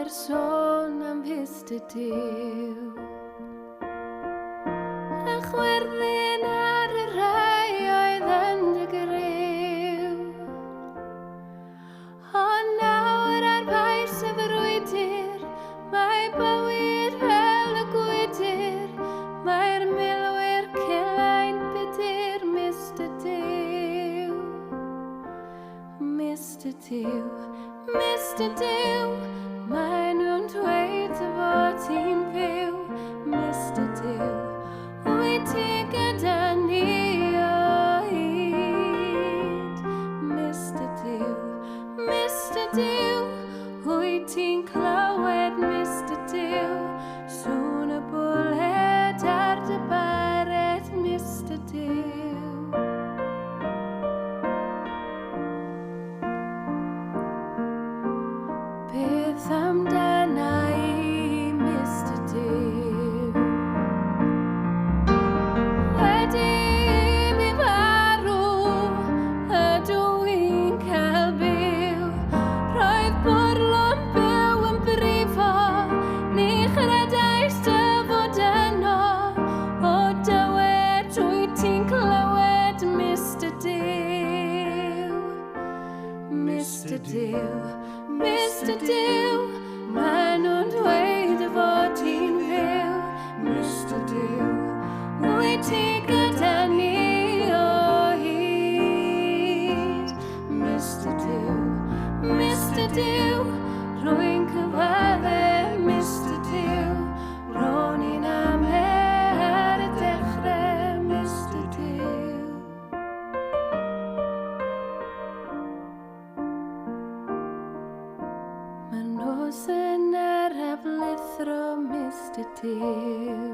lawer sôn am Mr Duw. A chwerthin ar y rhai oedd yn dy griw. Ond nawr ar faes y frwydr, mae bywyd fel y gwydr, mae'r milwyr celain budur, Mr Duw. Mr Duw, Mr Duw, maen nhw'n dweud dy fod ti'n fyw, Mr Duw, wyt ti gyda ni o hyd? Mr Duw, Mr Duw, wyt ti'n clywed Mr Duw, sŵn y bwled ar dy bared, Mr Duw. Beth amdana i, Mr Duw? Wedi i mi farw, ydw i'n cael byw. Roedd bwrlwm byw yn brifo, ni chredais dy fod yno. O dywed, wyt ti'n clywed, Mr Duw? Mr Duw, Mr Duw, maen nhw'n dweud dy fod ti'n fyw. Mr Duw, wyt ti gyda ni o hyd? Mr Duw, Mr Duw, rwy'n cyfadde, Mr Duw, ro'n i'n ame ar y dechrau, Mr Duw. Mae'r nos yn araf lithro, Mr Duw.